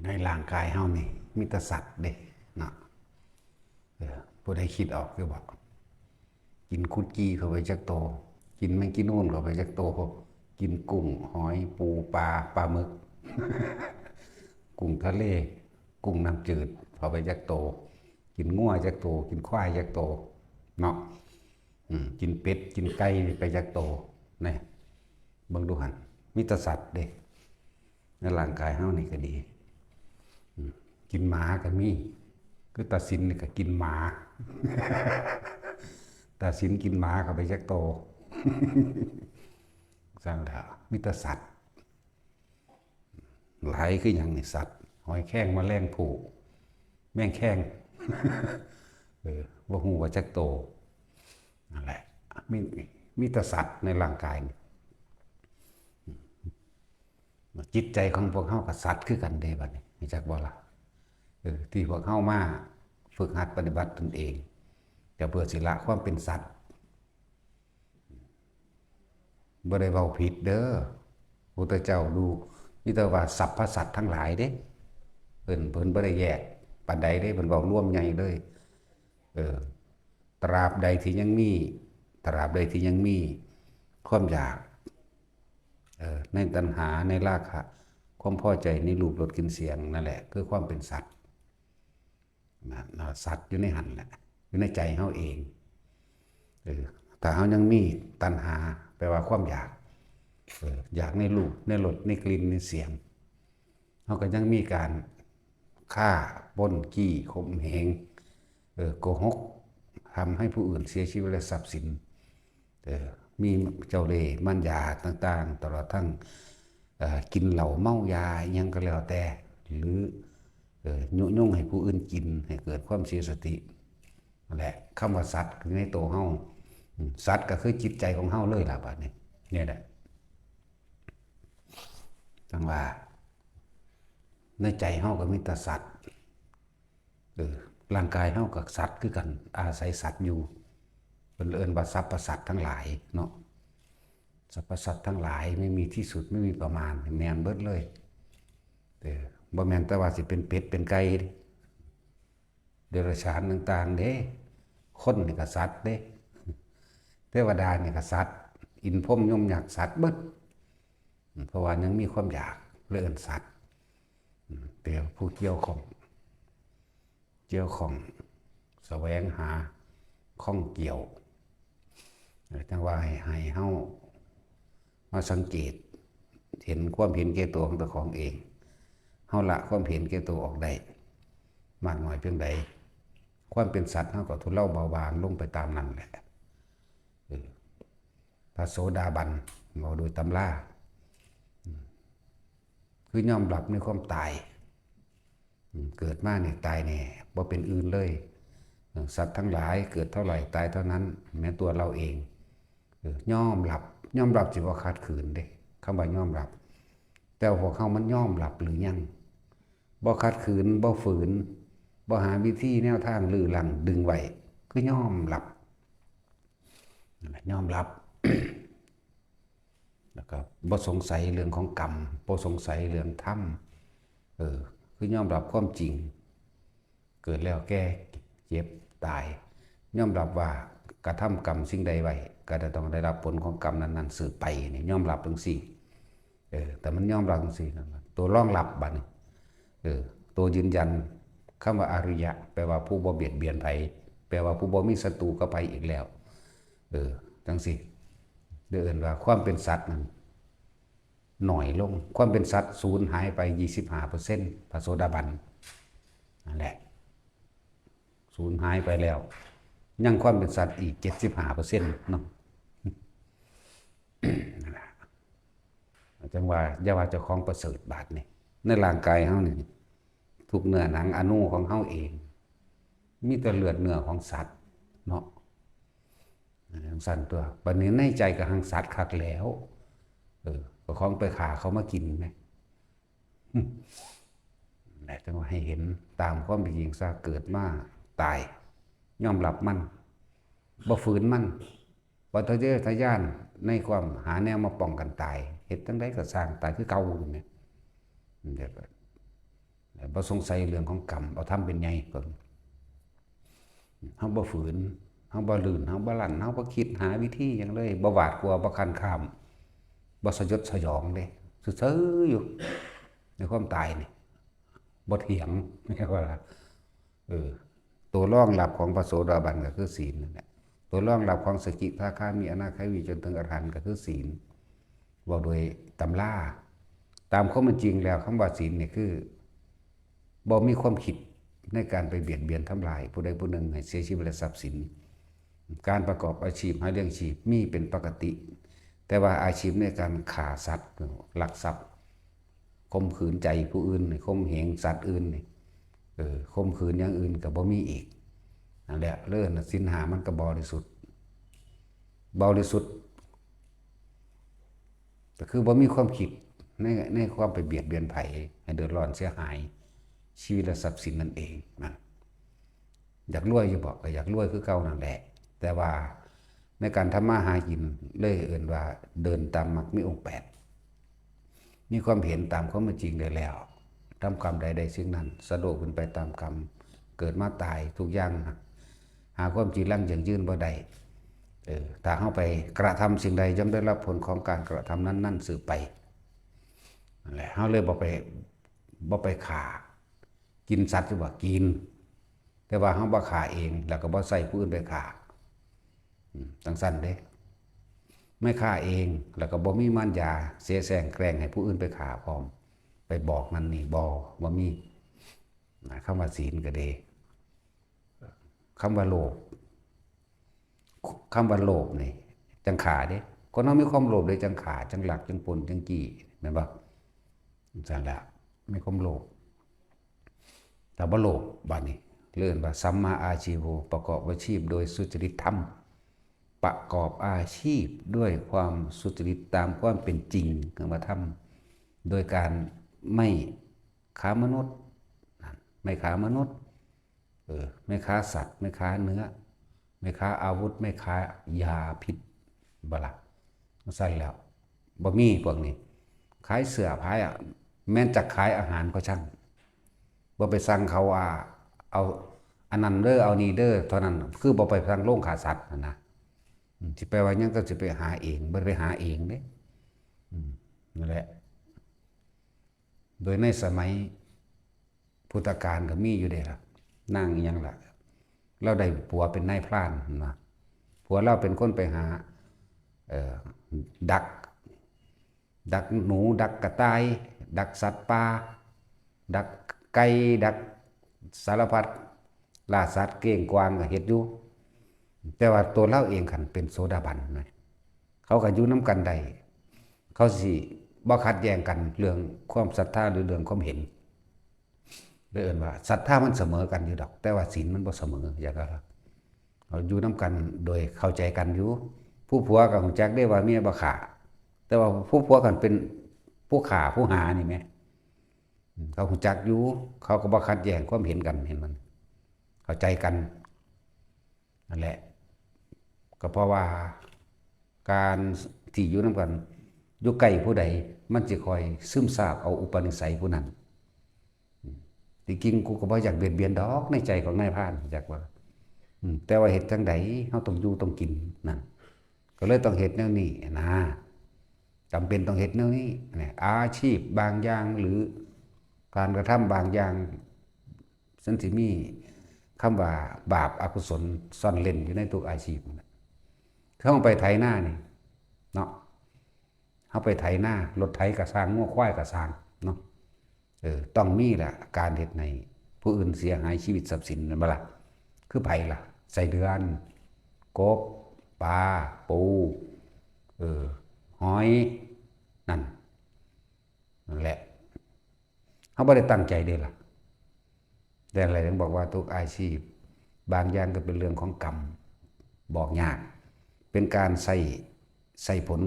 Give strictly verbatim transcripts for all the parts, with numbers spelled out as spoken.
ในร่างกายเฮานี่มีแต่สัตว์เด้เนาะ เออ ผู้ใดคิดออกอยู่บ่ กินคุดกี้เข้าไปจักโต กินแมงจีนูนเข้าไปจักโต กินกุ้ง หอย ปู ปลา ปลาหมึก กุ้งทะเล กุ้งน้ำจืดเข้าไปจักโต กินงัวจักโต กินควายจักโต เนาะ อืม กินเป็ด กินไก่ไปจักโต นี่ เบิ่งดูหั่น มีแต่สัตว์เด้ ในร่างกายเฮานี่ก็ดี อืม กินหมาก็มี คือตาสินนี่ก็กินหมา ตาสินกินหมาเข้าไปจักโต ซั่นแหละ มีแต่สัตว์ หลายคือหยังนี่ สัตว์ หอยแครง แมลงภู่ แมงแคง เออ บ่ฮู้ว่าจักโต นั่นแหละ มี มีแต่สัตว์ในร่างกายนี่ จิตใจของพวกเฮากับสัตว์คือกันเด้บัดนี้ รู้จักบ่ล่ะ เออ ที่พวกเฮามาฝึกหัดปฏิบัติตนเอง ก็เพื่อสิละความเป็นสัตว์ บ่ได้เว้าผิดเด้อ พุทธเจ้าดู มีแต่ว่าสรรพสัตว์ทั้งหลายเด้ เพิ่น เพิ่นบ่ได้แยกปานใดเด้ เพิ่นเว้ารวมใหญ่เลย เออ ตราบใดที่ยังมี ตราบใดที่ยังมีความอยาก เออ ในตัณหา ในราคะ ความพอใจในรูป รส กลิ่น เสียง นั่นแหละ คือความเป็นสัตว์ นะ นะ สัตว์อยู่ในหั่นแหละ อยู่ในใจเฮาเอง เออ ถ้าเฮายังมีตัณหา แปลว่าความอยาก เออ อยากในรูป ในรส ในกลิ่น ในเสียง เฮาก็ยังมีการฆ่า ปล้น จี้ ข่มเหง เออ โกหก ทำให้ผู้อื่นเสียชีวิตและทรัพย์สิน เออ มีเจ้าเล่ห์มารยาต่างๆ ตลอดทั้ง เอ่อ กินเหล้าเมายาอิหยังก็แล้วแต่ หรือ เอ่อ ยุยงให้ผู้อื่นกิน ให้เกิดความเสียสติ นั่นแหละ คำว่าสัตว์คือในตัวเฮา อืม สัตว์ก็คือจิตใจของเฮาเลยล่ะบัดนี้ เนี่ยแหละ จั่งว่า ในใจเฮาก็มีแต่สัตว์ เออ ร่างกายเฮากับสัตว์คือกัน อาศัยสัตว์อยู่ เพิ่นเอิ้นว่าสรรพสัตว์ทั้งหลายเนาะ สรรพสัตว์ทั้งหลายไม่มีที่สุด ไม่มีประมาณ แม่นเบิดเลย เออ บ่แม่นแต่ว่าสิเป็นเป็ดเป็นไก่เด้ เดรัจฉานต่างๆ เด้ คนนี่ก็สัตว์เด้ เทวดานี่ก็สัตว์ อินทร์พรหมยมยักษ์สัตว์เบิด เพราะว่ายังมีความอยาก เลยเอิ้นสัตว์ อืม เป็นผู้เกี่ยวข้อง เกี่ยวข้อง แสวงหา ข้องเกี่ยว เออ จั่งว่าให้ ให้เฮามาสังเกต เห็นความเห็นแก่ตัวของเจ้าของเอง เฮาละความเห็นแก่ตัวออกได้ มากน้อยเพียงใด ความเป็นสัตว์เฮาก็ทุเลาเบาบางลงไปตามนั้นแหละ เออ พระโสดาบัน เว้าโดยตำรา อืม คือยอมรับในความตาย อืม เกิดมาเนี่ยตายแน่ บ่เป็นอื่นเลย เออ สัตว์ทั้งหลายเกิดเท่าไหร่ตายเท่านั้น แม้ตัวเราเอง เออ ยอมรับ ยอมรับสิบ่ขัดขืนเด้ คำว่ายอมรับ แต่ว่าพวกเฮามันยอมรับหรือยัง บ่ขัดขืน บ่ฝืน บ่หาวิธีแนวทางรื้อรั้งดึงไว้ คือยอมรับ นั่นแหละ ยอมรับ แล้วก็บ่สงสัยเรื่องของกรรม บ่สงสัยเรื่องธรรม เออ คือยอมรับความจริง เกิดแล้วแก่ เจ็บ ตาย ยอมรับว่ากระทำกรรมสิ่งใดไว้ ก็จะต้องได้รับผลของกรรมนั้นๆ สืบไปนี่ ยอมรับจั่งซี้ เออ แต่มันยอมรับจั่งซี้นะ ตัวรองรับบัดนี้ เออ ตัวยืนยัน คำว่าอริยะ แปลว่าผู้บ่เบียดเบียนไผ แปลว่าผู้บ่มีศัตรูกับไผอีกแล้ว เออ จั่งซี้ เดี๋ยวเอิ้นว่าความเป็นสัตว์นั้นน้อยลง ความเป็นสัตว์สูญหายไป ยี่สิบห้าเปอร์เซ็นต์ พระโสดาบัน นั่นแหละ สูญหายไปแล้ว ยังความเป็นสัตว์อีก เจ็ดสิบห้าเปอร์เซ็นต์ เนาะ นั่นแหละ จั่งว่า อย่าว่าเจ้าของประเสริฐบาดนี่ ในร่างกายเฮานี่ ทุกเนื้อหนังอณูของเฮาเอง มีแต่เลือดเนื้อของสัตว์เนาะ จั่งซั่นตัว บัดนี้ในใจก็หังสัตว์คักแล้ว เออ ก็ของไปฆ่าเขามากินแหม นั่นแหละ จั่งว่าให้เห็นตามความเป็นจริงซะ เกิดมาตาย ยอมรับมัน บ่ฝืนมัน บ่ทะเยอทะยานในความหาแนวมาป้องกันตาย เฮ็ดจั่งใดก็ซ่างตายคือเก่าอยู่เนี่ย เดี๋ยวก็ บ่สงสัยเรื่องของกรรม เอาธรรมเป็นใหญ่ก่อน เฮาบ่ฝืน เฮาบ่ลื่น เฮาบ่ลั่น เฮาบ่คิดหาวิธีหยังเลย บ่หวาดกลัว บ่คันข้าม บ่สยดสยองเด้ ซื่อๆอยู่ ในความตายนี่ บ่เถียง เรียกว่า เออ ตัวรองรับของพระโสดาบันก็คือศีลนั่นแหละ ตัวรองรับของสกิทาคามี อนาคามี จนถึงอรหันต์ก็คือศีล เว้าโดยตำรา ตามความเป็นจริงแล้ว คำว่าศีลนี่คือ บ่มีความคิดในการไปเบียดเบียนทำลายผู้ใดผู้หนึ่งให้เสียชีวิตและทรัพย์สิน การประกอบอาชีพหาเลี้ยงชีพมีเป็นปกติ แต่ว่าอาชีพในการฆ่าสัตว์ ลักทรัพย์ ข่มขืนใจผู้อื่นนี่ ข่มเหงสัตว์อื่นนี่ เออ ข่มขืนอย่างอื่นก็บ่มีอีก นั่นแหละ เลยเอิ้นว่าศีลห้ามันก็บริสุทธิ์ บริสุทธิ์ ก็คือบ่มีความคิดใน ในความไปเบียดเบียนไผให้เดือดร้อนเสียหาย ชีวิตและทรัพย์สินนั่นเองนะ อยากรวยอยู่บ่ ก็อยากรวยคือเก่านั่นแหละ แต่ว่าในการทำมาหากิน เลยเอิ้นว่าเดินตามมรรคมีองค์แปด มีความเห็นตามความเป็นจริงได้แล้ว ทำกรรมใดได้สิ่งนั้น สะดวกเป็นไปตามกรรม เกิดมาตายทุกอย่างนะ หาความจีรังยั่งยืนบ่ได้ เออ ถ้าเฮาไปกระทำสิ่งใด ย่อมได้รับผลของการกระทำนั้นๆสืบไป นั่นแหละ เฮาเลยบ่ไป บ่ไปฆ่า กินสัตว์อยู่บ่ กิน แต่ว่าเฮาบ่ฆ่าเอง แล้วก็บ่ใส่ผู้อื่นไปฆ่า อืม จั่งซั้นเด้ ไม่ฆ่าเอง แล้วก็บ่มีมารยา เสแสร้งแกล้งให้ผู้อื่นไปฆ่าพร้อม ไปบอกนั่นนี่ บ่ บ่มี นะ คำว่าศีลก็ดี คำว่าโลภ คำว่าโลภนี่ จั่งฆ่าเด้ คนเฮามีความโลภเลยจั่งฆ่า จั่งลัก จั่งปล้น จั่งจี้ แม่นบ่ จั่งซั้นแหละ มีความโลภ ถ้าบ่โลภ บัดนี้ เรียกว่าสัมมาอาชีโว ประกอบอาชีพโดยสุจริตธรรม ประกอบอาชีพด้วยความสุจริตตามความเป็นจริง คำว่าธรรม โดยการไม่ค้ามนุษย์ ไม่ค้ามนุษย์ เออ ไม่ค้าสัตว์ ไม่ค้าเนื้อ ไม่ค้าอาวุธ ไม่ค้ายาพิษ บ่ล่ะ จั่งซั้นแล้ว บ่มีพวกนี้ ขายเสื้อผ้าอะ แม้นจะขายอาหารก็ช่าง บ่ไปสั่งเขาว่า เอาอันนั้นเด้อ เอานี่เด้อ เท่านั้น คือบ่ไปสั่งโรงฆ่าสัตว์นั่นนะ อืม สิไปว่าหยังก็สิไปหาเอง บ่ได้ไปหาเองเด้ อืม นั่นแหละ โดยในสมัยพุทธกาลก็มีอยู่เด้ล่ะ นางอิหยังล่ะ ลาวได้ผัวเป็นนายพรานหั่นนะ ผัวลาวเป็นคนไปหา เอ่อ ดัก ดักหนู ดักกระต่าย ดักสัตว์ป่า ดักไก่ ดักสารพัด ล่าสัตว์ เก้งกวางก็เฮ็ดอยู่ แต่ว่าตัวลาวเองคันเป็นโสดาบันนะ เขาก็อยู่นำกันได้ เขาสิบ่ขัดแย้งกันเรื่องความศรัทธาหรือเรื่องความเห็น เลยเอิ้นว่าศรัทธามันเสมอกันอยู่ดอก แต่ว่าศีลมันบ่เสมอ อยากว่า เขาอยู่นำกันโดยเข้าใจกันอยู่ ผู้ผัวก็ฮู้จักเด้ว่าเมียบ่ฆ่า แต่ว่าผู้ผัวคันเป็นผู้ฆ่าผู้หานี่แหม อืม เขาฮู้จักอยู่ เขาก็บ่ขัดแย้งความเห็นกัน เห็นมัน เข้าใจกัน นั่นแหละ ก็เพราะว่าการที่อยู่นำกัน อยู่ใกล้ผู้ใด มันสิคอยซึมซาบเอาอุปนิสัยผู้นั้น อืม ที่จริงกูก็บ่อยากเบียดเบียนดอก ในใจของนายพราน อยากว่า อืม แต่ว่าเฮ็ดจั่งใด เฮาต้องอยู่ต้องกินนั่น ก็เลยต้องเฮ็ดแนวนี้นะ จำเป็นต้องเฮ็ดแนวนี้นะ อาชีพบางอย่างหรือการกระทำบางอย่าง มันสิมีคำว่าบาปอกุศลซ่อนเร้นอยู่ในทุกอาชีพนั่นแหละ คือเฮาไปไถนานี่เนาะ เฮาไปไถนา รถไถก็ซ่าง งัวควายก็ซ่างเนาะ เออ ต้องมีล่ะ การเฮ็ดให้ผู้อื่นเสียหายชีวิตทรัพย์สิน แม่นบ่ล่ะ คือไผล่ะ ไส้เดือน กบ ปลา ปู เออ หอย นั่น นั่นแหละ เฮาบ่ได้ตั้งใจเด้ล่ะ แต่อะไรถึงบอกว่าทุกอาชีพ บางอย่างก็เป็นเรื่องของกรรม บอกยาก เป็นการใส่ ใส่ผล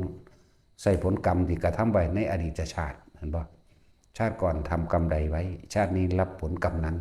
ใส่ผลกรรมที่กระทำไว้ในอดีตชาติ เห็นบ่ ชาติก่อนทำกรรมใดไว้ ชาตินี้รับผลกรรมนั้น